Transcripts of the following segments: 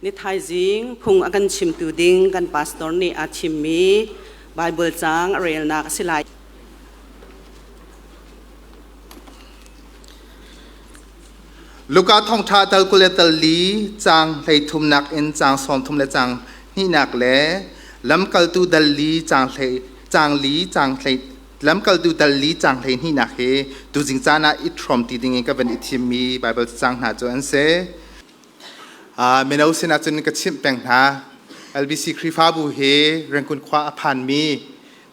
Ni thaizing phung a kan chimtu ding kan pastor nih aa thimmi Baibal caang a relnak a si lai. Luka thawngṭha tal kul le tal li caang 33nak in caang 30 le caang hnihnak le lamkaltu dal li caang hlei caang li caang hlei lamkaltu dal li caang 12nak hi tuzing caan ah i hrawm ti ding in ka van i thimmi Baibal caang hna cu an si. Mino sinah cun ka chimh peng hna. LBC Khrihfabu hi Rangoon khua a phanmi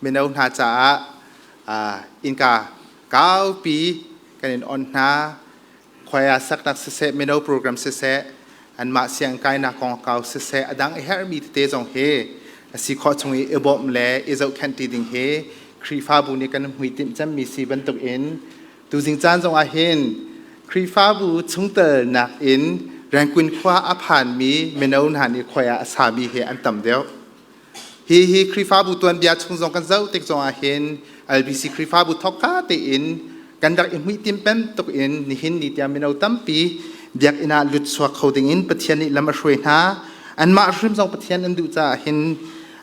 mino hna caah innka kaupi kan in on hna. Khoia saknak siseh, mino program siseh, anmah sianginn kainak kongkau siseh, a dang a herhmi tete zong hi a si khawh chung i i bawmh le i zohkhenh ti ding hi Khrihfabu nih kan hmuitinh cemmi si bantukin Tuzing caan zongah hin Khrihfabu chungtel nakin Rangoon khua a phanmi mino hna nih khoi ah a sami hi an tam deuh. Hi hi Khrihfabu tuanbia chung zong kan zoh tik zongah hin LBC Khrihfabu thawkka tein kan rak i hmuitim pem tuk in nihin ni tiang mino tampi biakinn ah lut chuak kho ding in Pathian nih lam a hruai hna. Anmah hrim zong Pathian an duh caah hin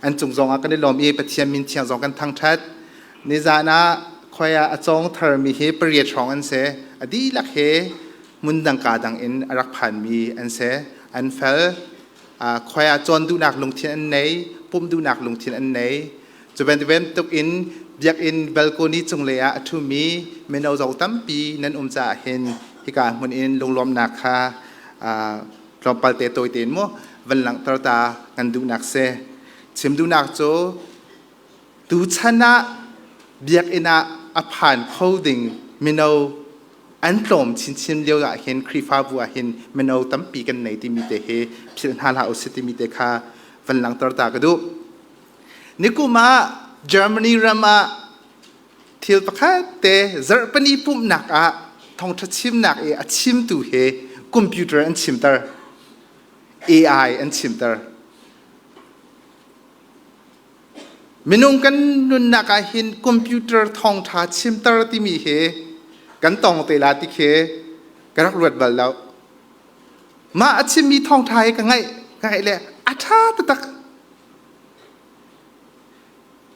an cung zong ah kan i lawm i Pathian min thiang zong kan thangṭhat. Nizan ah khoi ah a cawng tharmi hi pariat hrawng an si. A dihlak he hmun dang ka dang in a rak phanmi an si. An fel. Khoi ah cawn duhnak lungthin an nei, pumh duhnak lungthin an nei. Cu bantuk in biakinn balcony cunglei ah a ṭhumi mino zong tampi nan um caah hin hika hmun in lunglawmhnak kha tlawmpal te tawi tein mu van langhter ta kan duhnak si. Chim duhnak cu Tuchan ah biakinn ah a phan kho ding mino an tlawm chinchin lio ah hin Khrihfabu ah hin mino tampi kan nei timi te hi philh hna hlah usih timi te kha van langhter ta ka duh. Nikum ah Germany ram ah thil pakhat te zarhpini pumhnak ah thawngṭha chimnak i a chimtu he computer an chimter, AI an chimter. Minung kan nunnak ah hin computer thawngṭha chimter timi hi kan tong te la ti khi ka rak ruat bal lo. Mah a chimmi thawngṭha hi ka ngaih ka ngaih le a ṭha taktak.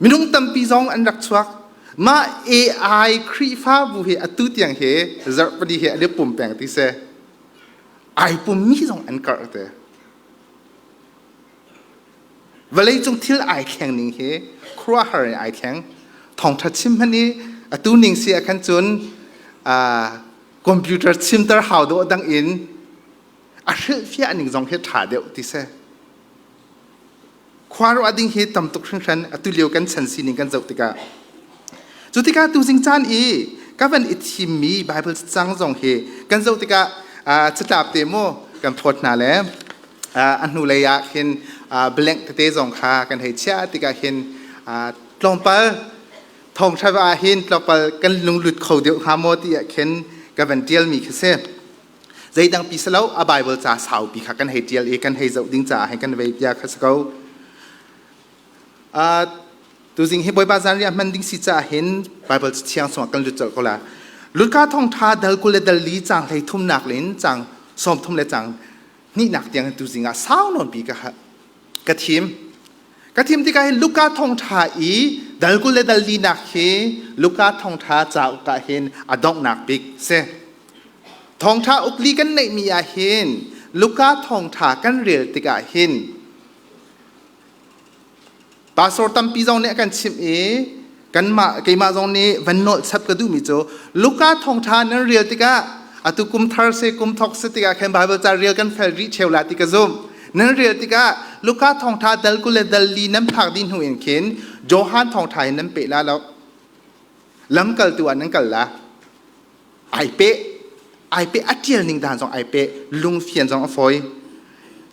Minung tampi zong an rak chuak. Mah AI Khrihfabu hi atu tiang hi zarhpani hi an i pum peng ti si. Ai pummi zong an karh te. Vawleicung thil ai thleng ning hi khuaruahhar in ai thleng. Thawngṭha chim hmanh i atu ning si ah khan cun computer chimter hau dawh dang in a hrilhfiah ning zong hi ṭha deuh ti si. Khua ruah ding hi tam tuk hringhran atu lio kan chan sining kan zoh tikah. Cu tikah tuzing caan i ka van i thimmi Bible cang zong hi kan zoh tikah catlap te mu kan phawt hna le a hnulei ah khin blank tete zong kha kan hei chiah tikah hin tlawmpal thawngṭha ah hin tlawmpal kan lunglut kho deuh hnga maw ti ah khin ka van ṭialmi khi si. Zeidang pi silo a Bible ca saupi kha kan hei ṭial i kan hei zoh ding caah hin kan vei bia kha si ko. Tuzing hi Bawipa zanriah hman ding si caah hin Bible thiang chungah kan lut colh ko la. Lutka thawngṭha dal 20 le dal li caang 33nak in caang 30 le caang hnihnak tiang tuzing ah sau nawnpi ka ka thim. Ka thim tikah hin Luka thawngṭha i dal 20 le dal linak hi Luka thawngṭha cauk ah hin a donghnak bik si. Thawngṭha ukli kan neihmi ah hin Luka thawngṭha kan rel tikah hin Pastor tampi zong nih a kan chimh i kanmah keimah zong nih van nolh chap ka duhmi cu Luka thawngṭha nan rel tikah atu kum thar se kum thok se tikah khan Bible ca rel kan fel rih ṭheo la ti ka zumh. Nan rel tikah Luka thawngṭha dal 20 le dal li nan phak dih hnu in khin Johan thawngṭha in nan peh la lo. Lamkaltu ah nan kal la. Ai peh ai peh a ṭial ning dan zong ai peh lungfian zong a fawi.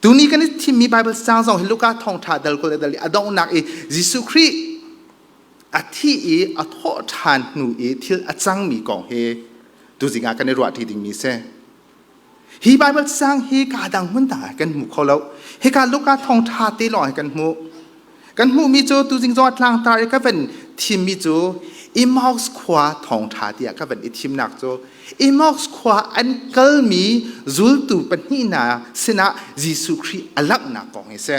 Tuni kan i thimmi Bible cang zong hi Luka thawngṭha dal 20 le dal li a donghnak i Jesuh Khrih a thi i a thawh ṭhan hnu i thil a cangmi kong hi tuzing ah kan i ruahṭi dingmi si. Hi Bible cang hi ka dang hmun dang ah kan hmu kho lo. Hika Luka thawngṭha te lawng hi kan hmuh. Kan hmuhmi cu tuzing zong ah tlangtar i ka van thimmi cu Emmaus khua thawngṭha tiah ka van i thimnak cu Emmaus khua an kalmi zultu pahnih hna sinah Jesuh Khrih a langhnak kong hi si.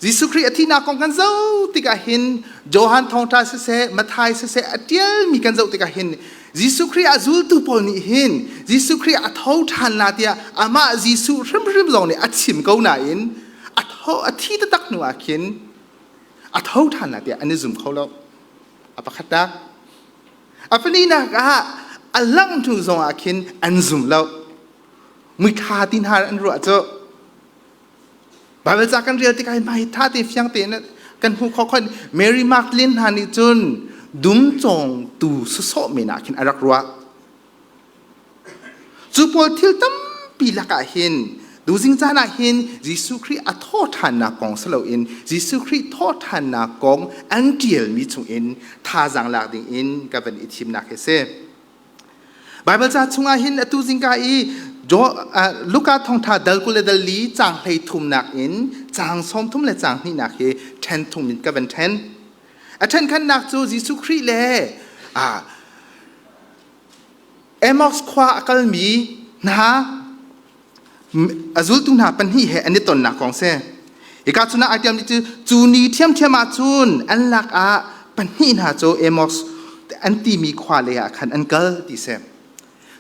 Jesuh Khrih a thihnak kong kan zoh tikah hin Johan thawngṭha siseh, Matthai siseh a ṭialmi kan zoh tikah hin Jesuh Khrih a zultu pawl nih hin Jesuh Khrih a tho ṭhan la tiah amah Jesuh hrimhrim zong nih a chim ko nain a tho a thi taktak hnu ah khin a tho ṭhan la tiah an i zum kho lo. A pakhatnak. A pahnihnak ah a langh hnu zong ah khin an zum lo. Muithla ti hna an ruah cu. Baibal ca kan rel tikah mah hi tha te fiang tein kan hmuh khawh khon Mary Magdalene hna nih cun dum cawngtu sawsawh men ah khin a rak ruah. Cu pawl thil tampi lakah hin tuzing caan ah hin Jesuh Khrih a thawhṭhannak kong si loin Jesuh Khrih thawhṭhannak kong an ṭialmi chungin thazaang lak dingin ka van i thimnak hi a si. Baibal ca chungah hin atu zingka i Luka thawngṭha dal 20 le dal li caang 33nak in caang 30 le caang hnihnak hi ṭhen thum in ka van ṭhen. A ṭhenkhannak cu Jesuh Khrih le Emmaus khua a kalmi hna a zultu hna pahnih he an i tonnak kong si. Hika chungah ai tiammi cu cu ni ṭhiamṭhiam ah cun an lak ah pahnih hna cu Amos an timi khua lei ah khan an kal ti si.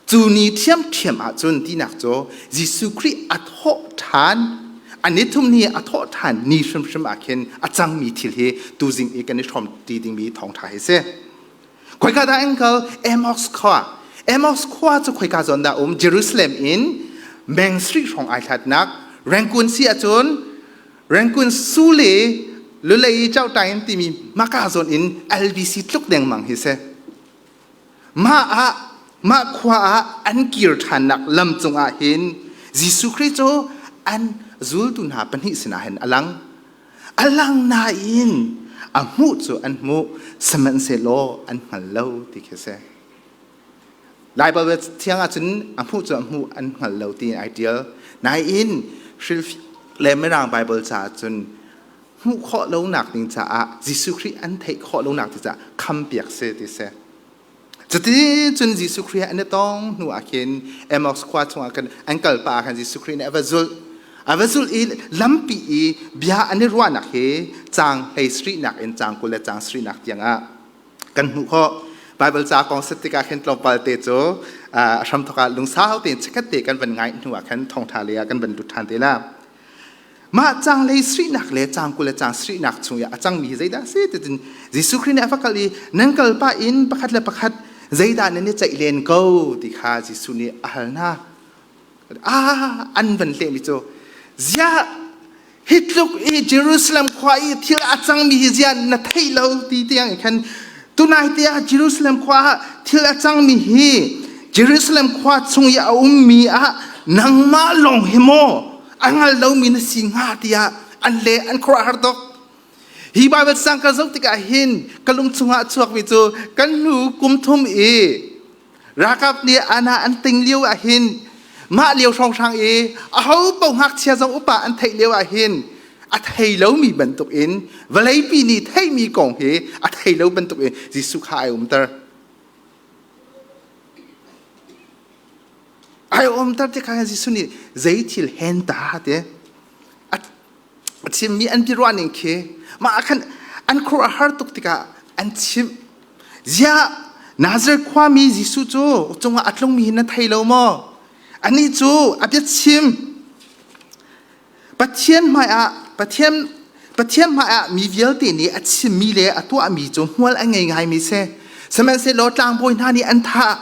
Cu ni ṭhiamṭhiam ah cun tinak cu Jesuh Khrih a thawh ṭhan a ni thum ni a thawh ṭhan ni hrimhrim ah khin a cangmi thil hi tuzing i kan i hrawm ti dingmi thawngṭha hi si. Khoika dah an kal? Amos khua. Amos khua cu khoika zawn dah um? Jerusalem in meng sarih hrawng ai hlatnak. Rangoon si ahcun Rangoon Sule Lulei Chautain timi maka zawn in LBC tluk dengmang hi si. Mah ah mah khua ah an kir ṭhannak lam cungah hin Jesuh Khrih cu an zultu hna pahnih sinah hin a lang. A lang nain a hmuh cu an hmuh, sihmanhsehlaw an hngal lo ti khi a si. Baibal thiang ahcun a hmuh cu a hmuh an hngal lo ti ai ṭial. Nain hrilhfiah le Mirang Baibal caah cun hmuh khawh lonak ding caah Jesuh Khrih an theih khawh lonak ding caah khampiak si ti si. Cuti cun Jesuh Khrih an i tong hnu ah khin Emmaus khua chungah khan an kal pah ah khan Jesuh Khrih nih a va zulh. A va zulh i lampi i bia an i ruahnak hi caang 17nak in caang 20 le caang sarihnak tiangah kan hmuh khawh. Baibal ca kong set tikah khin tlawmpal te cu a hramthawk ah lungsau tein chikkhat te kan van ngai hnu ah khan thawngṭha lei ah kan van lut ṭhan te la. Mah caanglei sarihnak le caang 20 le caang sarihnak chung i a cangmi hi zeidah a si ti cun Jesuh Khrih nih a va kal i nan kal pah in pakhat le pakhat zeidah nan i ceih len ko ti kha Jesuh nih a hal hna. Ah, an van lehmi cu ziah hi tluk i Jerusalem khua i thil a cangmi hi ziah na theih lo ti tiang i khan tunai te ah Jerusalem khua ah thil a cangmi hi Jerusalem khua chung i a ummi ah nangmah lawng hi maw a hngal lomi na si hnga tiah an le an khuaruahhar tuk. Hi Baibal sang ka zoh tikah hin ka lung chungah a chuakmi cu kan hnu kum thum i ralkap nih ana an ting lio ah hin mah lio hrawnghrang i aho paoh ngakchia zong upa an theih lio ah hin a thei lomi bantukin vawleipi nih theihmi kong hi a thei lo bantukin Jesuh kha ai umter. Ai umter ti kha Jesuh nih zei thil hen ta te a chimmi an biaruah ning khi mah ah khan an khuaruah har tuk tikah an chimh ziah Nazareth khuami Jesuh cu cungah a tlungmi hi na thei lo maw anih cu a biachim Pathian hmaiah Pathian Pathian hmaiah mi vialte nih a chimmi le a tuahmi cu hmual a ngei ngaimi si sihmanhsehlaw tlangbawi hna nih an thah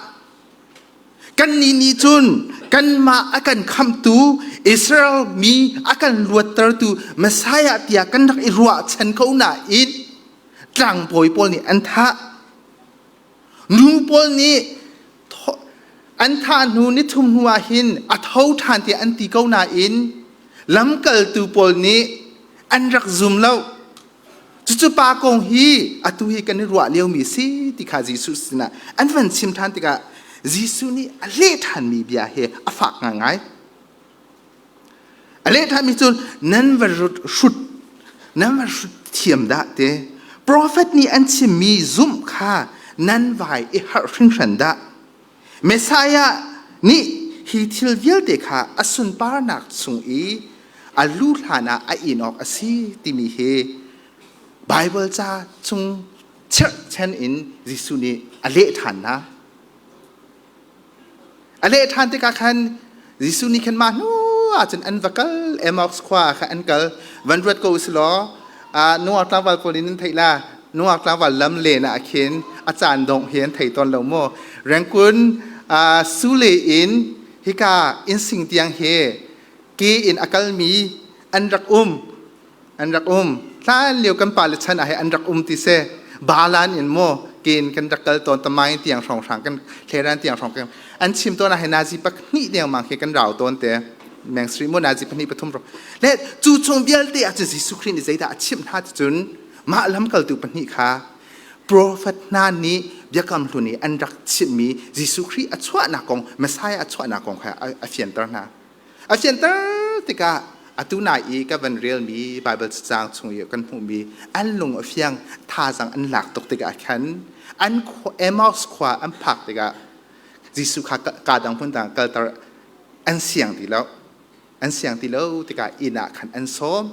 Kannih nih cun kanmah a kan khamhtu Israel mi a kan luattertu Messiah tiah kan rak i ruahchan ko nain tlangbawi pawl nih an thah. Nu pawl nih an thah hnu ni thum hnu ah hin a tho ṭhan tiah an ti ko nain lamkaltu pawl nih an rak zum lo. Cucu pa kong hi atu hi kan i ruah liomi si ti kha Jesuh sinah an van chim ṭhan tikah Jesuh nih a leh ṭhanmi bia hi a fak ngaingai. A leh ṭhanmi cu nan va hrut nan va hrut thiam dah te. Profet nih an chimmi zumh kha nan vai i harh hringhran dah. Messiah nih hi thil vialte kha a sunparnak chung i a lu hlan ah a in awk a si timi hi Baibal ca chung cherhchan in Jesuh nih a leh ṭhan hna. A leh ṭhan tikah khan Jesuh nih khan mah hnu ahcun an va kal Emmaus khua ah khan an kal. Van ruat ko usih law nungak tlangval pawl nih nan theih la nungak tlangval lam len ah khin a caan dongh hi an thei tawn lo maw? Rengkun Sule in hika innsing tiang hi ke in a kalmi an rak um. An rak um. Hlan lio kan pale chan ah hi an rak um ti si. Balan in maw ken kan rak kal tawn tamai tiang hrawnghrang kan thleran tiang hrawng kan an chim tawn ah hi nazi pahnih dengmang khi kan rau tawn te meng sri mu nazi pahnih pathum ro le cu chung vialte ah cun Jesuh Khrih nih zeidah a chimh hna ti cun mah lamkaltu pahnih kha profet hna nih biakam hlun i an rak chimhmi Jesuh Khrih a chuahnak kong Messiah a chuahnak kong kha a fianter hna. A fianter tikah atu nai i ka van relmi Baibal caang chung i kan hmuhmi an lung a fiang thazaang an lak tuk tikah khan an Emmaus khua an phak tikah Jesuh kha kaa dang hmun dang kalter an siang ti lo. An siang ti lo tikah inn ah khan an sawm.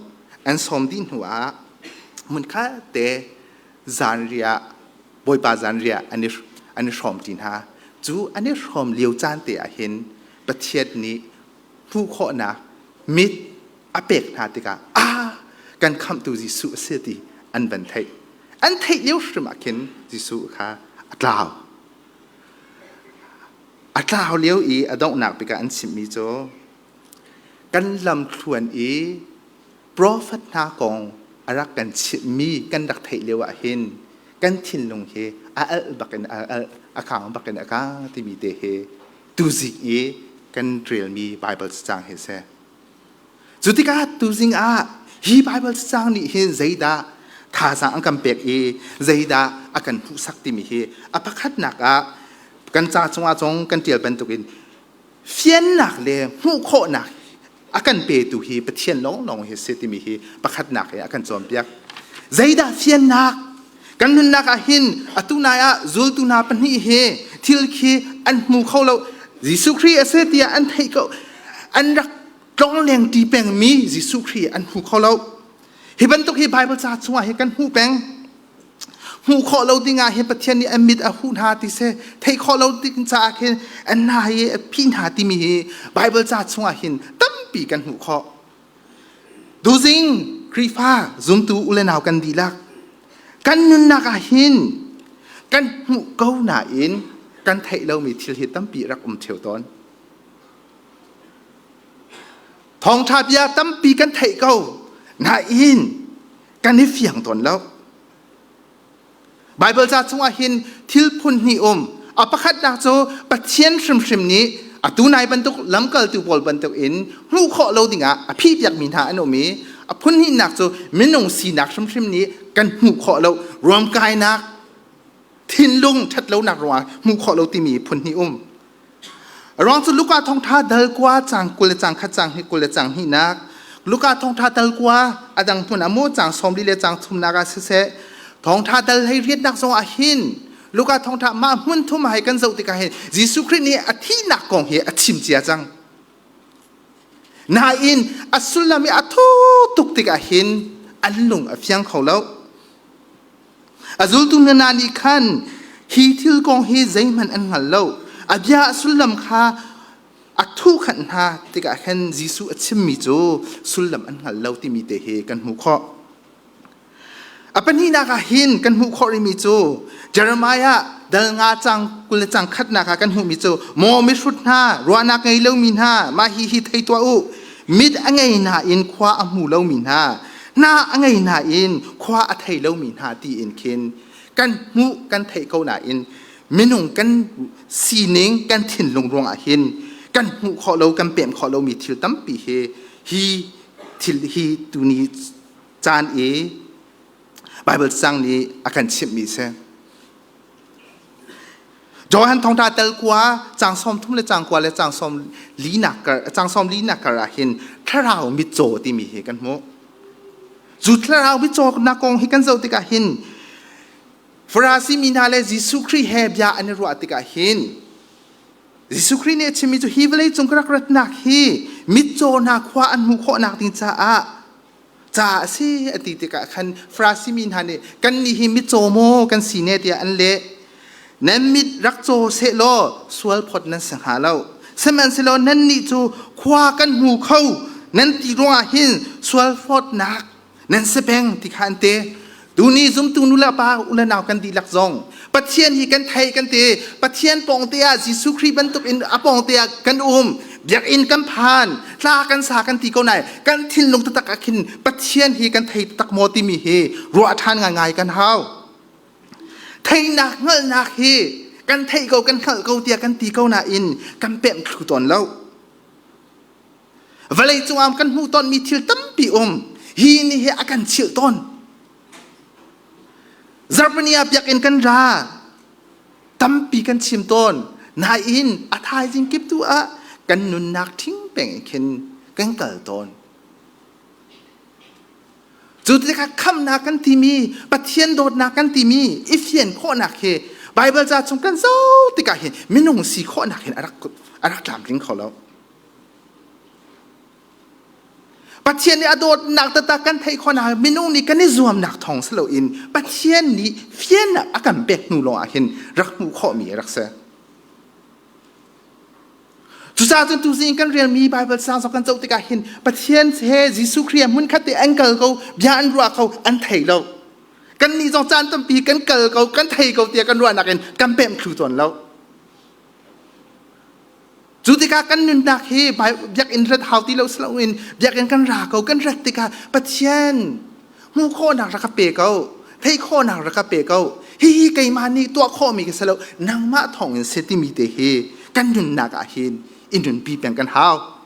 An sawm dih hnu ah hmunkhat te zanriah Bawipa zanriah an i an i hrawm ṭi hna. Cu an i hrawm lio caan te ah hin Pathian nih hmuh khawhnak mit a pek hna tikah ah kan khamhtu Jesuh a si ti an van theih. An theih lio hrim ah khin Jesuh kha a tlau. A tlau lio i a donghnak bik ah an chimmi cu kan lamthluan i profet hna kong a rak kan chimhmi kan rak theih lio ah hin kan thinlung hi a alh bak in a alh, a kang bak in a kang timi te hi tuzik i kan relmi Baibal cacang hi a si. Cu tikah tuzing ah hi Baibal cacang nih hin zeidah thazaang an kan pek i zeidah a kan hmuhsak timi hi a pakhatnak ah kan ca cungah cong kan ṭial bantukin fiannak le hmuh khawhnak a kan petu hi Pathian lawnglawng hi si timi hi pakhatnak he a kan cawnpiak. Zeidah fiannak? Kan nunnak ah hin atu nai ah zultu hna pahnih hi thil khi an hmu kho lo. Jesuh Khrih a si tiah an theih ko. An rak tlongleng ṭi pengmi Jesuh Khrih an hmu kho lo. Hi bantuk hi Bible ca chungah hi kan hmuh peng. Hmuh khawh lo dingah hin Pathian nih an mit a huh hna ti seh, theih khawh lo ding caah khin an hna hi a phih hna timi hi Bible ca chungah hin tampi kan hmuh khawh. Tuzing Khrihfa zumtu u le nau kan dihlak kan nunnak ah hin kan hmuh ko nain kan theih lomi thil hi tampi rak um ṭheo tawn. Thawngṭha bia tampi kan theih ko nain kan i fiang tawn lo. Baibal ca chungah hin thil phun hnih um. A pakhatnak cu Pathian hrimhrim nih atu nai bantuk lamkaltu pawl bantuk in hmuh khawh lo dingah a phihpiakmi hna an um i a phun hnihnak cu minung sinak hrimhrim nih kan hmuh khawh lo ruamkainak thinlung ṭhatlonak ruangah hmuh khawh lo timi phun hnih um. A ruang cu Luka thawngṭha dal kua cang 20 le cang khat cang hi 20 le cang hnihnak Luka thawngṭha dal kua a dang hmun ah maw cang 40 le cang thumnak ah siseh thawngṭha dal hlei riatnak zong ah hin Luka thawngṭha mah hmun thum ah hei kan zoh tikah hin Jesuh Khrih nih a thihnak kong hi a chim cia cang. Nain a sullam i a thu tuk tikah hin an lung a fiang kho lo. A zultu hna nih khan hi thil kong hi zeihmanh an hngal lo. A bia a sullam kha a thuhkhanh hna tikah khan Jesuh a chimmi cu sullam an hngal lo timi te hi kan hmuh khawh. A pahnihnak ah hin kan hmuh khawh rihmi cu Jeremiah dal nga cang 20 le cang khatnak ah kan hmuhmi cu maw mihrut hna ruahnak ngei lomi hna mah hi hi thei tuah u mit a ngei nain khua a hmu lomi hna hna a ngei nain khua a thei lomi hna tiin khin kan hmuh kan theih ko nain minung kan sining kan thinlung ruangah hin kan hmuh khawh lo kan pem khawh lomi thil tampi hi hi thil hi tuni caan i Bible cang nih a kan chimhmi si. Johan thawngṭha tel kua cang 30 le cang kua le cang 40 nak kar cang 40 nak kar ah hin thlarau mitcaw timi hi kan hmuh. Cu thlarau mitcaw nak kong hi kan zoh tikah hin Farasi mi hna le Jesuh Khrih he bia an i ruah tikah hin. Jesuh Khrih nih a chimmi cu hi vawlei cung ka rak ratnak hi mitcaw hna khua an hmuh khawhnak ding caah ca a si a ti tikah khan Farasi mi hna nih kannih hi mitcaw maw kan si ne tiah an leh. Nan mit rak caw sehlaw sual phawt nan si hnga lo. Sihmanhsehlaw nannih cu khua kan hmu kho nan ti ruangah hin sual phawtnak nan si peng ti kha an ti. Tuni zumtu nu le pa u le nau kan dihlak zong Pathian hi kan thei kan ti. Pathian pawng te ah Jesuh Khrih bantuk in a pawng te ah kan um. Biakinn kan phan, tla kan sa kan ti ko nai kan thinlung taktak ah khin Pathian hi kan thei taktak maw timi hi ruah ṭhan ngaingai kan hau. Theihnak hngalhnak hi kan theih ko kan hngalh ko tiah kan ti ko nain kan pemh thlu tawn lo. Vawlei cungah kan hmuh tawnmi thil tampi um. Hi nih hi a kan chilh tawn. Zarhpini ah biakinn kan ra. Tampi kan chim tawn. Nain a thaizing kip tu ah kan nunnak ṭhing peng in khin kan kal tawn. Cu tikah khamhnak kan timi, Pathian dawtnak kan timi i fian khawhnak hi Baibal ca chung kan zoh tikah hin minung si khawhnak hin a rak tlamtling kho lo. Pathian nih a dawtnak taktak kan theih khawhnak minung nih kan i zuamnak thawng si loin Pathian nih fiannak a kan pek hnu lawngah hin rak hmuh khawhmi a rak si. Cucaah cun tuzing kan relmi Baibal sang zong kan zoh tikah hin Pathian he Jesuh Khrih hmun khat te an kal ko, bia an ruah ko, an thei lo. Kannih zong caan tampi kan kal ko, kan thei ko tiah kan ruahnak in kan pemh thlu tawn lo. Cu tikah kan nunnak hi biakinn rat hau ti lo siloin biakinn kan ra ko, kan rat tikah Pathian hmuh khawhnak rak ka pe ko, theih khawhnak rak ka pe ko. Hihi keimah nih tuah khawhmi ka si lo, nangmah thawngin si timi te hi kan nunnak ah hin i nunpi peng kan hau.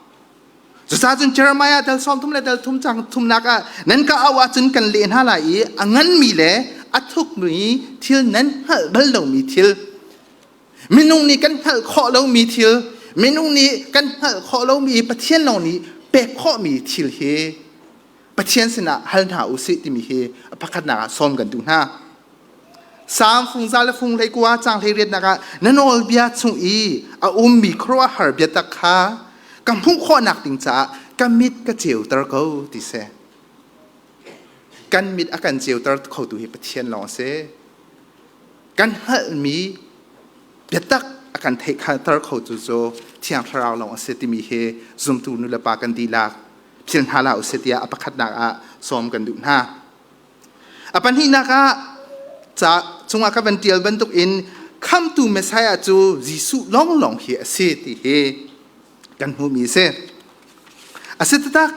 Cucaah cun Jeremiah dal 30 le dal thum cang thumnak ah nan ka auh ahcun kan leh hna lai i a nganmi le a thukmi thil nan hngalh bal lomi thil Minung nih kan hngalh khawh lomi thil, minung nih kan hngalh khawh lomi Pathian lawng nih pek khawhmi thil hi Pathian sinah hal hna u sih timi hi pakhatnak ah sawm kan duh hna. Salm fungza le fung hlei kua cang hlei riatnak ah na nawlbia chung i a ummi khuaruahhar biatak kha ka hmuh khawhnak ding caah ka mit ka ceuter ko ti si. Kan mit a kan ceuter khotu hi Pathian lawng a si. Kan hngalhmi biatak a kan theihter kho cu cu Thiang Thlarau lawng a si timi hi zumtu nulepa kan dihlak phil hna hlah usih tiah a pakhatnak ah sawm kan duh hna. A pahnihnak ah ca cungah ka van ṭial bantuk in khamtu Messiah cu Jesuh lawnglawng hi a si ti hi kan hmuhmi a si. A si taktak.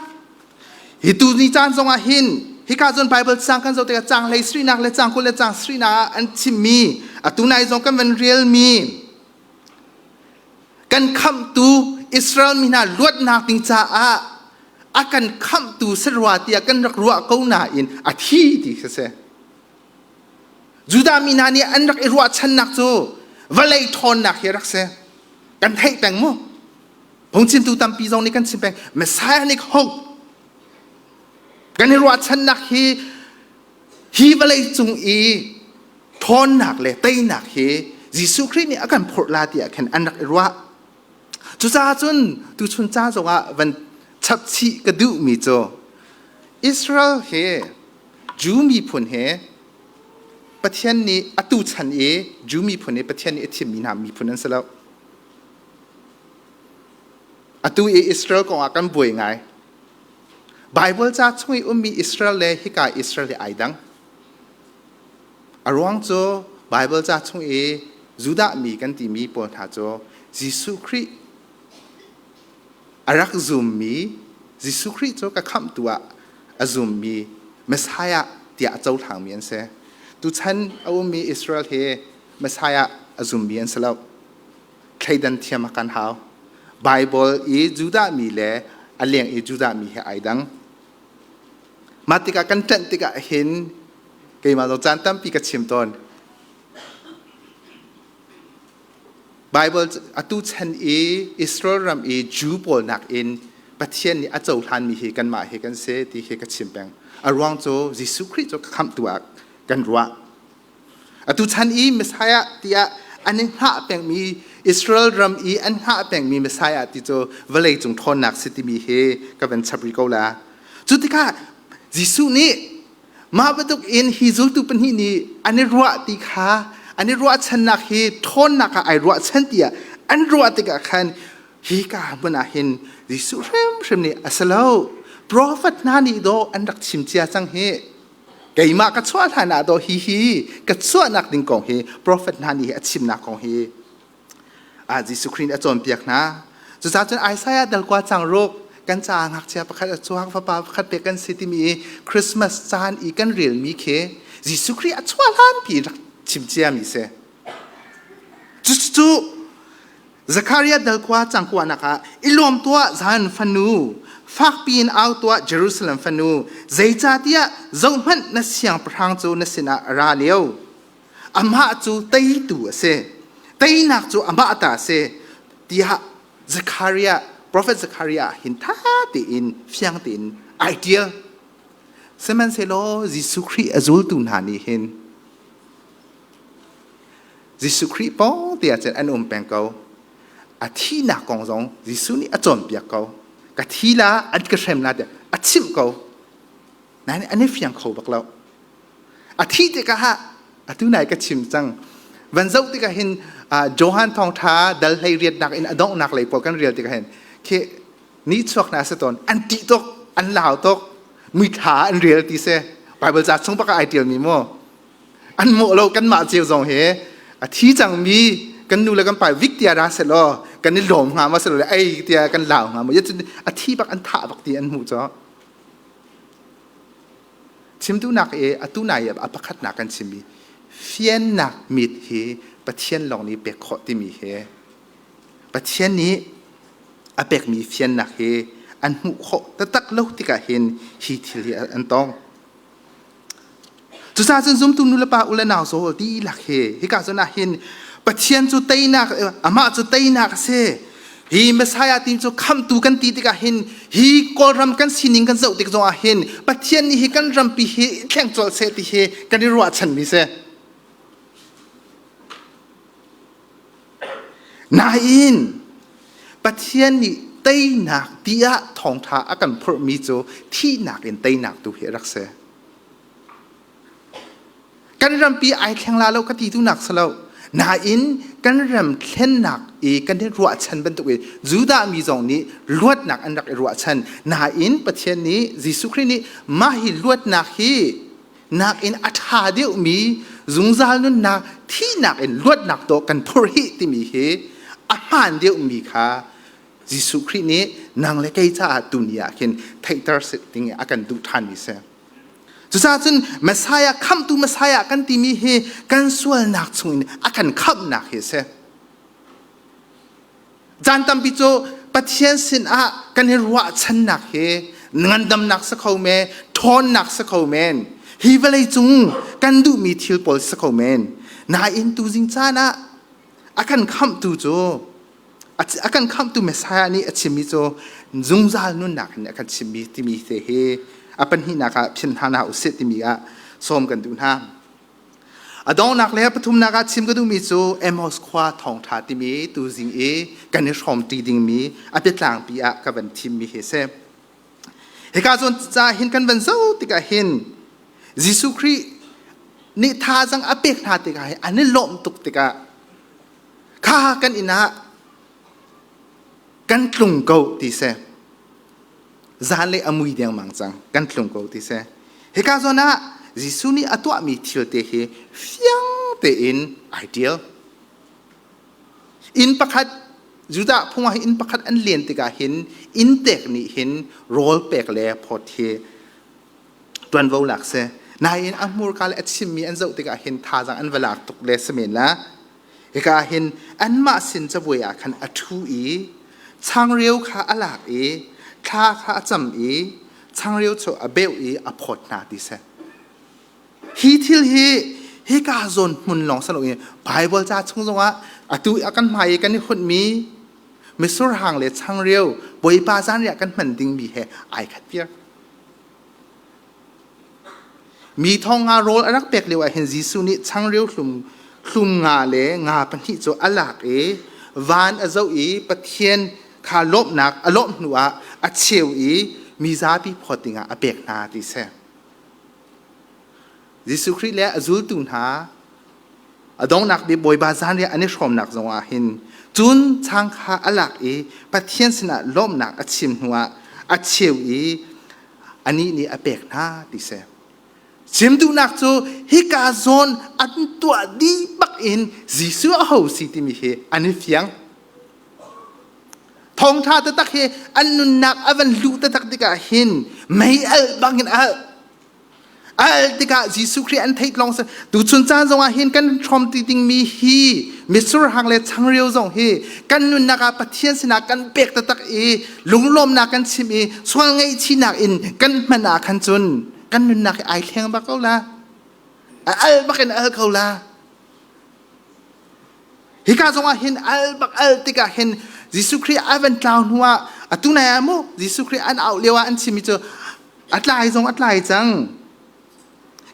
Hi tu ni caan zongah hin hika cun Bible cang kan zoh tikah caang hlei sarihnak le caang 20 le caang sarihnak ah an chimmi atu nai zong kan van relmi kan khamhtu Israel mi hna luatnak ding caah a kan khamhtu si rua tiah kan rak ruah ko nain a thi ti khi si. Judah mi hna nih an rak i ruahchannak cu vawlei ṭhawnnak hi rak si. Kan theih peng mu. Phungchimtu tampi zong nih kan chim peng Messianic hope kan i ruahchannak hi hi vawlei cung i ṭhawnnak le teinak hi Jesuh Khrih nih a kan phurh la tiah khin an rak i ruah. Cucaah cun tuchun ca zongah van chapchih ka duhmi cu Israel he Jew miphun he Pathian nih atu chan i Jew miphun i Pathian nih a thimmi hna miphun an si lo. Atu i Israel kongah kan buai ngai. Bible ca chung i ummi Israel le hika Israel hi ai dang. A ruang cu Bible ca chung i Judah mi kan timi pawl hna cu Jesuh Khrih a rak zummi Jesuh Khrih cu ka khamhtu ah a zummi Messiah tiah a cohlangmi an si. Tuchan a ummi Israel hi Messiah a zummi an si lo. Thleidan thiam a kan hau. Baibal i Judah mi le a leng i Judah mi he ai dang. Mah tikah kan ṭanh tikah hin keimah zong caan tampi ka chim tawn. Baibal atu chan i Israel ram i Jew pawl nakin Pathian nih a cohlanmi hi kanmah hi kan si ti hi ka chim peng. A ruang cu Jesuh Khrih cu khamhtu ah kan ruah. Atu chan i Messiah tiah an i hngah pengmi Israel ram i an hngah pengmi Messiah ti cu vawlei cung ṭhawnnak si timi hi ka van chap rih ko la. Cu tikah Jesuh nih mah bantuk in hi zultu pahnih nih an i ruah ti kha an i ruahchannak hi ṭhawnnak ah ai ruahchan tiah an ruah tikah khan hi ka hmun ah hin Jesuh hrimhrim nih a si lo profet hna nih dawh an rak chim cia cang hi keimah ka chuah hlan ah dawh hi hi ka chuahnak ding kong hi profet hna nih a chimnak kong hi ah Jesuh Khrih nih a cawnpiak hna cucaah cun Isaiah dal kua cang ruk kan caah ngakchia pakhat a chuak fapa pakhat pek kan si timi Christmas caan i kan relmi khi Jesuh Khrih a chuah hlan pi rak chim ciami si cucu Zekhariah dal khua cangkuanak ah i lawm tuah Zion fanu, fakpi in au tuah Jerusalem fanu, zeicahtiah zohhmanh na siangpahrang cu na sinah a ra lio. Amah cu teitu a si. Teinak cu amah ta a si. Tiah Zekhariah, Prophet Zekhariah hin tha tein, fiang tein ai ṭial. Sihmanhsehlaw Jesuh Khrih a zultu hna nih hin Jesuh Khrih pawng te ah cun an um peng ko. A thihnak kong zong Jesuh nih a cawnpiak ko. Ka thi la, an ka hrem la tiah a chimh ko. Nain an i fiang kho bak lo. A thih tikah ah atu nai ka chim cang. Van zoh tikah hin Johan thawngṭha dal hlei riatnak in a donghnak lei pawl kan rel tikah hin khi ni chuak hna si tawn an ṭih tuk an lau tuk mithla an rel ti si Bible ca chung bak ah ai ṭialmi mu An mawh lo kanmah cio zong hi a thi cangmi kan nu le kan pa vik tia ra selaw kan i lawm hnga ma selaw le ei tia kan lau hnga ma a thi bak an thah bak ti an hmuh cho chimtu nak e atu nai a pakhat nak kan chimmi fiannak mit hi Pathian lawng nih pek khawh timi hi Pathian nih a pekmi fiannak hi an hmuh khawh taktak lo tikah hin hi thil hi an tong. Cucaah cun zumtu nulepa u le nau zawl dihlak hi hika zawn ah hin Pathian cu teinak amah cu teinak a si. Hi Messiah ti cu khamhtu kan ti tikah hin hi Kawlram kan sining kan zoh tik zongah hin Pathian nih hi kan rampi hi thleng colh seh ti hi kan i ruahchanmi si. Nain Pathian nih teinak tiah thawngṭha a kan phurhmi cu thihnak in teinak tu hi a rak si. Kan rampi ai thleng la lo ka ti tu nak si lo. Nain kan ram thlennak i kan i ruahchan bantuk in Judah mi zong nih luatnak an rak i ruahchan. Nain Pathian nih Jesuh Khrih nih mah hi luatnak hi nakin a ṭha deuhmi zungzal nunnak thihnak in luatnak dawh kan phurh hi timi hi a hmaan deuhmi kha Jesuh Khrih nih nang le kei caah tuni ah khin theihter ding a kan duh ṭhanmi si. Cucaah cun Messiah khamhtu Messiah kan timi hi kan sualnak chungin a kan khamhnak hi a si. Caan tampi cu Pathian sinah kan i ruahchannak hi ngandamnak si kho men, ṭhawnnak si kho men, hi vawlei cung kan duhmi thil pawl si kho men. Nain tuzing caan ah a kan khamhtu cu a kan khamhtu Messiah nih a chimmi cu zungzal nunnak in a kan chimmi timi te hi a pahnihnak ah phin hna hna usih timi ah sawm kan duh hna. A donghnak le pathumnak ah chim ka duhmi cu Amos khua thawngṭha timi tuzing i kan i hrawmṭi dingmi a biatlangpi ah ka van thimmi hi a si. Hika zawn ca hin kan van zoh tikah hin Jesuh Khrih nih thazaang a pek hna tikah hin an i lawmh tuk tikah kha kan inn ah kan tlung ko ti si. Zan le a mui dengmang cang kan tlung ko ti si. Hika zawn ah Jesuh nih a tuahmi thil te hi fiang tein ai ṭial. Inn pakhat Judah phung ah inn pakhat an len tikah hin inn tek nih hin rawl pek le phawt hi ṭuanvo lak si. Nain a hmurka le a chimmi an zoh tikah hin thazaang an va lak tuk le si men la. Hika ah hin anmah sin cabuai ah khan a ṭhu i changreu kha a lak i thla kha a cam i changreu cu a beuh i a phawt hna ti si. Hi thil hi hika zawn hmun lawng si loin Baibal ca chung zongah atu a kan hmai i kan i hunhmi misur hang le changreu Bawipa zanriah kan hman dingmi he ai khat viar. Mi thong nga rawl a rak pek lio ah hin Jesuh nih changreu hlum hlum nga le nga pahnih cu a lak i Van a zoh i Pathian kha lawmhnak a lawmh hnuah a cheu i mi zapi phawt dingah a pek hna ti si. Jesuh Khrih le a zultu hna a donghnak bik Bawipa zanriah an i hrawmnak zongah hin cun chang kha a lak i Pathian sinah lawmhnak a chim hnuah a cheu i anih nih a pek hna ti si. Chim duhnak cu hika zawn an tuah dih bak in Jesuh a ho si timi hi an i fiang. Thawngṭha taktak hi an nunnak a van luh taktak tikah hin mei alh bangin a alh. A alh tikah Jesuh Khrih an theih lawng si. Tuchun caan zongah hin kan hrawm ti dingmi hi mitsur hang le changreu zong hi kan nunnak ah Pathian sinah kan pek taktak i lunglawmnak kan chim i sual ngaihchihnak in kan hman ah khan cun kan nunnak hi ai thleng bak ko la. A al bak in al ko la. Hika zongah hin al bak al tikah hin Jesuh Khrih a van tlau hnu ah atu nai ah mu Jesuh Khrih an auh lio ah an chimmi cu a tlai zong a tlai cang.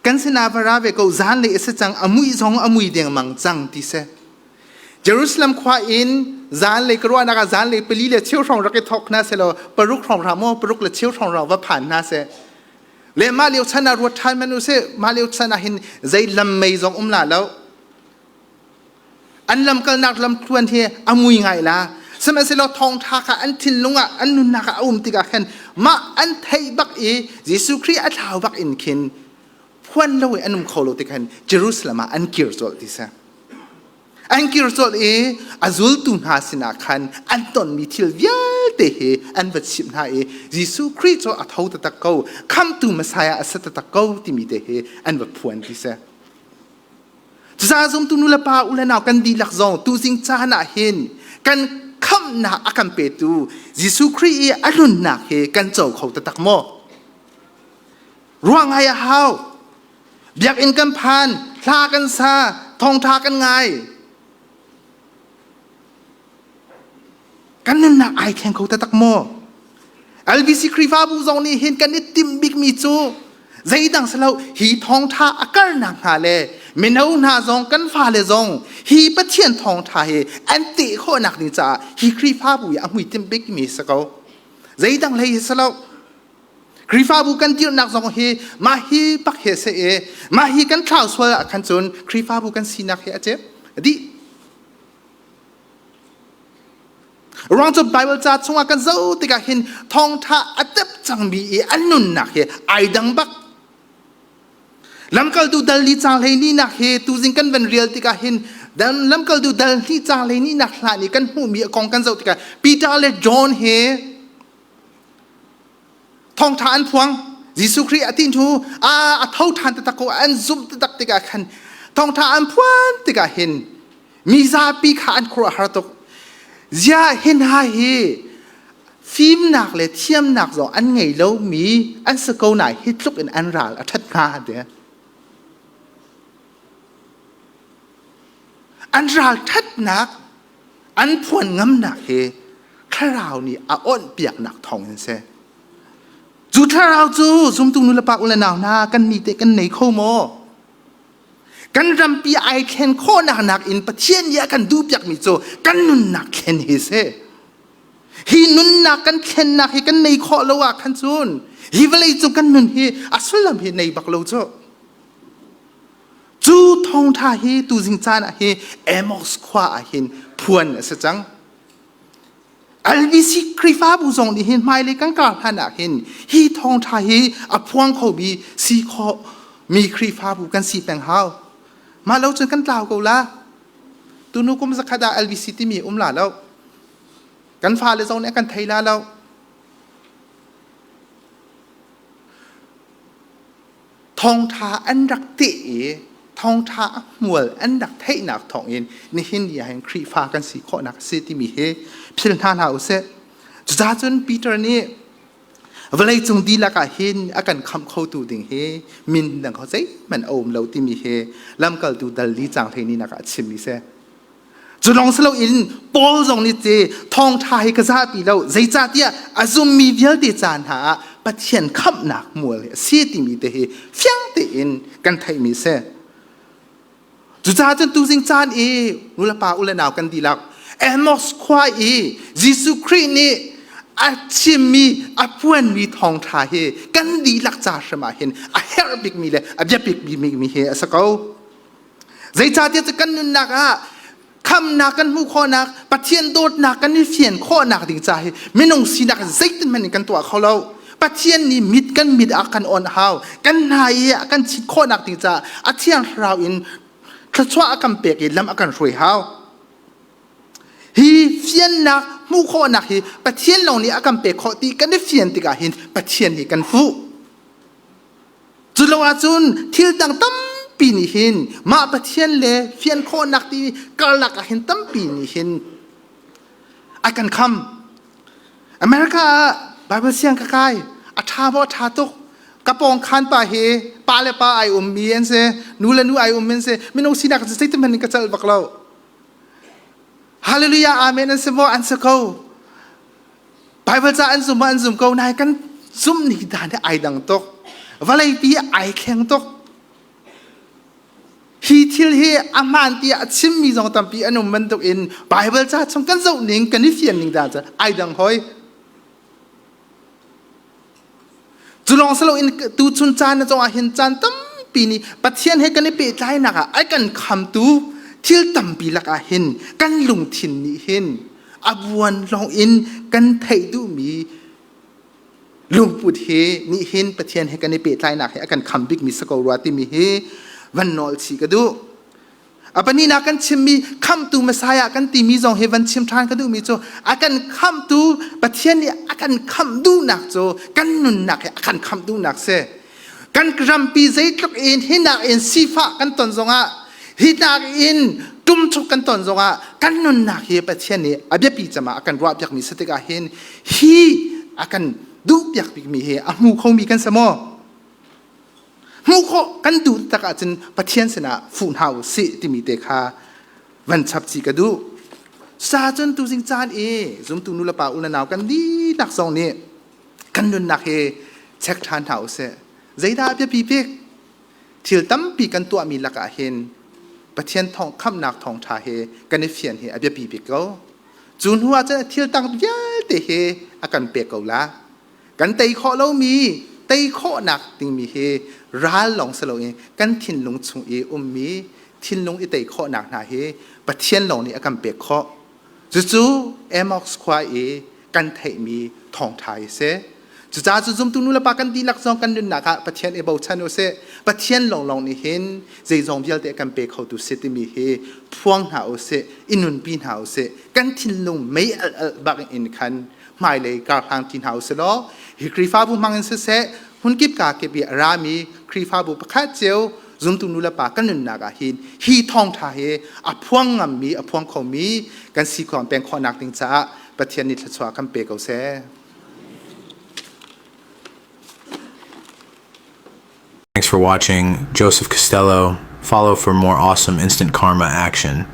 Kan sinah va ra ve ko zan le a si cang a mui zong a mui dengmang cang ti si. Jerusalem khua in zan le ka ruahnak ah zan le pali le cheu hrawng rak i thawk hna selaw paruk hrawng ra maw paruk le cheu hrawng ra va phan hna seh. Le mah lio chan ah ruat ṭhan man u sih mah lio chan ah hin zei lam mei zong um la lo. An lamkalnak lamthluan hi a mui ngai la. Sihmanhsehlaw thawngṭha kha an thinlung ah an nunnak ah a um tikah khan mah an theih bak i Jesuh Khrih a thlau bak in khin phuan lo i an um kho lo tikhan Jerusalem ah an kir colh ti si. An kir colh i a zultu hna sinah khan an tonmi thil vialte hi an va chimh hna i Jesuh Khrih cu a tho taktak ko, khamtu Messiah a si taktak ko timi te hi an va phuan ti si. Cucaah zumtu nu le pa u le nau kan dihlak zong tuzing caan ah hin kan khamhnak a kan petu Jesuh Khrih i a nunnak hi kan co kho taktak maw? Ruah ngai a hau. Biakinn kan phan, hla kan sa, thawngṭha kan ngai. Kan nunnak ai thleng kho taktak maw? LBC Khrihfabu zong nih hin kan i timh bikmi cu zeidang si lo hi thawngṭha a karnak hnga le mino hna zong kan fale zong hi Pathian thawngṭha hi an teh khawhnak ding caah hi Khrihfabu i a hmuitinh bikmi si ko. Zeidang hlei hi si lo. Khrihfabu kan dirhnak zong hi mah hi pak he se i mah hi kan thlau sual ah khan cun Khrihfabu kan sinak hi a cep a dih. Ruang cu Bible ca chungah kan zoh tikah hin thawngṭha a tep cangmi i an nunnak hi ai dang bak. Lamkaltu dal li cang hlei ni nak hi tuzing kan van rial tikah hin lamkaltu dal hnih cang hlei ni nak hlan i kan hmuhmi a kong kan zoh tikah Peter le John he thawngṭha an phuang. Jesuh Khrih a tin hnu a tho ṭhan taktak ko an zumh taktak tikah khan thawngṭha an phuan tikah hin Mi zapi kha an khuaruahhar tuk. Ziah hi hna hi fimnak le thiamnak zong an ngei lomi an si ko nain hi tluk in an ral a ṭhat hnga ti. An ral ṭhatnak, an phuan ngamnak hi thlarau nih a awnh piaknak thawng in si. Cu thlarau cu zumtu nu le pa u le nau hna kan nih teh kan nei kho maw? Kan rampi ai thlen khawhnak nakin Pathian nih a kan duhpiakmi cu kan nunnak thlen hi si. Hi nunnak kan thlennak hi kan nei khawh lo ah khan cun hi vawlei cung kan nun hi a sullam hi nei bak lo cu. Cu thawngṭha hi tuzing caan ah hi Amos khua ah hin phuan a si cang. LBC Khrihfabu zong nih hin hmailei kan kar hlan ah hin hi thawngṭha hi a phuang khomi si khawh mi Khrihfabu kan si peng hau. Mah lo cun kan tlau ko la. Tunu kum zakhat ah LBC timi um la lo. Kan fale zong nih kan thei la lo. Thawngṭha an rak teh i thawngṭha a hmual an rak theihnak thawngin nihin ni ahhin Khrihfa kan si khawhnak a si timi hi philh hna hlah usih. Cucaah cun Peter nih vawleicung dihlak ah hin a kan khamh khotu ding hi min dang kho zeihmanh a um lo timi hi lamkaltu dal li cang hlei ni nak ah a chimmi si. Cu lawng si loin Paul zong nih ce thawngṭha hi ka zahpi lo zeicahtiah a zummi vialte ca hna ah Pathian khamhnak mual hi a si timi te hi fiang tein kan theihmi a si. Cucaah cun tuzing caan i nulepa u le nau kan dihlak Amos khua i Jesuh Khrih nih a chimmi a puanmi thawngṭha hi kan dihlak ca hrim ah hin a herh bikmi le a biapik bikmi hi a si ko. Zeicahtiah cu kan nunnak ah khamnak kan hmuh khawhnak, Pathian dawtnak kan i fian khawhnak ding ca hi minung sinak zeitin hmanh in kan tuah kho lo. Pathian nih mit kan mit ah kan on hau, kan hna i a kan chit khawhnak ding caah a thiang thlarau in thluachuah a kan pek i lam a kan hruai hau. Hi fiannak hmuh khawhnak hi Pathian lawng nih a kan pek khawh ti kan i fian tikah hin Pathian hi kan fuh. Cu lo ahcun thil dang tampi nih hin mah Pathian le fian khawhnak ti karlak ah hin tampi nih hin a kan kham. America ah Bible siang ka kai a ṭha maw a ṭha tuk ka pawng khan pa hi pa le pa ai ummi an si nu le nu ai ummi an si minung sinak cu zeitin hmanh in ka celh bak lo. Hallelujah amen an si maw an si ko Bible ca an zum ma an zum ko nai kan zum ni dan hi ai dang tuk vawlei pi ai thleng tuk hi thil hi a hmaan tiah a chimmi zong tampi an um bantuk in Bible ca chung kan zoh ning kan i fian ning dan cu ai dang hoi Cu lawng si loin tuchun caan na cungah hin caan tampi nih Pathian he kan i pehtlainak ah a kan khamtu thil tampi lakah hin kan lungthin nih hin a buan lawng in kan theih duhmi lungput hi nih hin Pathian he kan i pehtlainak hi a kan kham bikmi si ko rua timi hi van nawl chih ka duh. A pahnihnak kan chimmi khamhtu Messiah kan timi zong hi van chim ṭhan ka duhmi cu a kan khamhtu Pathian nih a kan khamh duhnak cu kan nunnak hi a kan khamh duhnak si. Kan rampi zeitluk in hinak in sifah kan ton zongah hinak in ṭumchuk kan ton zongah kan nunnak hi Pathian nih a biapi cem ah a kan ruahpiakmi si tikah hin hi a kan duhpiak bikmi hi a hmu khomi kan si maw? Hmuh khawh kan duh tak ahcun Pathian sinah fuh hna u sih timi te kha van chap chih ka duh. Sa cun tuzing caan i zumtu nu le pa u le nau kan dihlak zong nih kan nunnak hi check ṭhan hna u sih. Zeidah a biapi bik? Thil tampi kan tuahmi lakah hin Pathian thawng khamhnak thawngṭha hi kan i fian hi a biapi bik ko. Cu hnu ah cun thil tang vialte hi a kan pek ko la. Kan tei khawh lomi tei khawhnak dingmi hi ral lawng si loin kan thinlung chung i ummi thinlung i tei khawhnak hna hi Pathian lawng nih a kan pek khawh. Cucu Amos khua i kan theihmi thawngṭha hi si. Cucaah cu zumtu nulepa kan dihlak zong kan nunnak ah Pathian i bochan u sih. Pathian lawnglawng nih hin zeizong vialte a kan pe khotu si timi hi phuang hna u sih, i nunpi hna u sih. Kan thinlung mei alh alh bak in khan hmailei karhlang ti hna usih law hi Khrihfabu hmang in siseh hmunkip ka kip i a rami Khrihfabu pakhat cio zumtu nu le pa kan nunnak ah hin hi thawngṭha hi a phuang ngammi a phuang khomi kan si khawh peng khawhnak ding caah Pathian nih thluachuah kan pe ko seh. Thanks for watching Joseph Costello. Follow for more awesome instant karma action.